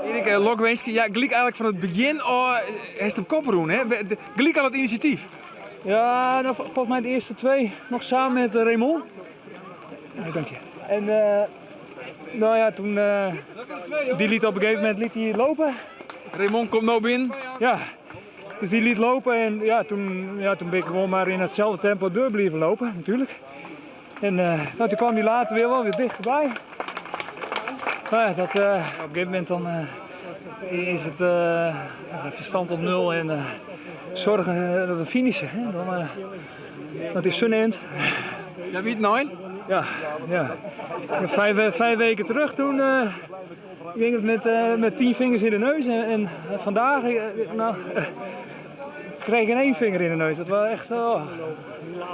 Erik, lokwinske. Ja, gelyk eigenlik fan it begjin ôf hast op kop rûn, hè? Gelyk al it inisjatyf. Ja, nou, folgens mij de eerste twee nog samen met Raymond. Ja, dank je. En nou ja, toen, die liet op een gegeven moment liet hij lopen. Raymond komt no binnen. Ja, dus die liet lopen en ja, toen, ja, toen ben ik gewoon maar in hetzelfde tempo door blijven lopen, natuurlijk. En nou, toen kwam hij later weer wel weer dichterbij. Maar ja, dat, op een gegeven moment dan is het verstand op nul en zorgen dat we finishen. Hè? Dan, dat is zo'n eind. Ja, wie it nein? Ja. 5 weken terug toen ging het met 10 vingers in de neus. En vandaag, nou, kreeg ik in één vinger in de neus. Dat was echt... Oh.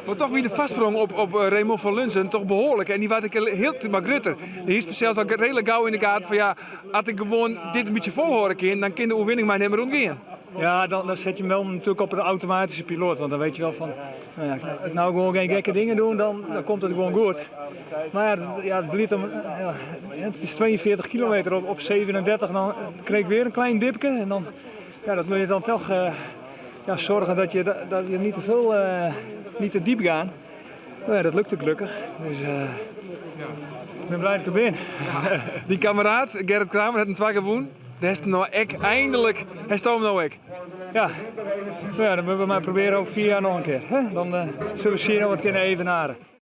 Maar toch wie de vastsprong op Raymond van Lunzen toch behoorlijk. En dy waard ek hiel mar grutter. Dy is sels al reedlik gau yn de gaten fan ja, as ik gewoan dit in bytsje folhâlde kin, dan kin de oerwinning my net mear ûntgean. Ja, dan zet je hem wel natuurlijk op een automatische piloot. Want dan weet je wel van, nou ja, als ik nou gewoon geen gekke dingen doe, dan komt het gewoon goed. Maar ja, ja, het blijft om, ja, het is 42 kilometer op 37. Dan kreeg ik weer een klein dipje. En dan, ja, dat moet je dan toch ja, zorgen dat je niet te veel, niet te diep gaat. Nou ja, dat lukte gelukkig. Dus ik ben blij dat ik er ben. Dy kameraad, Gerrit Kramer, hat in twa kear wûn. Dêr is no ek eindelijk, hast him no ek. Ja, nou ja, dan moeten we maar proberen over 4 jaar nog een keer. Hè? Dan zullen we zien of we het kunnen evenaren.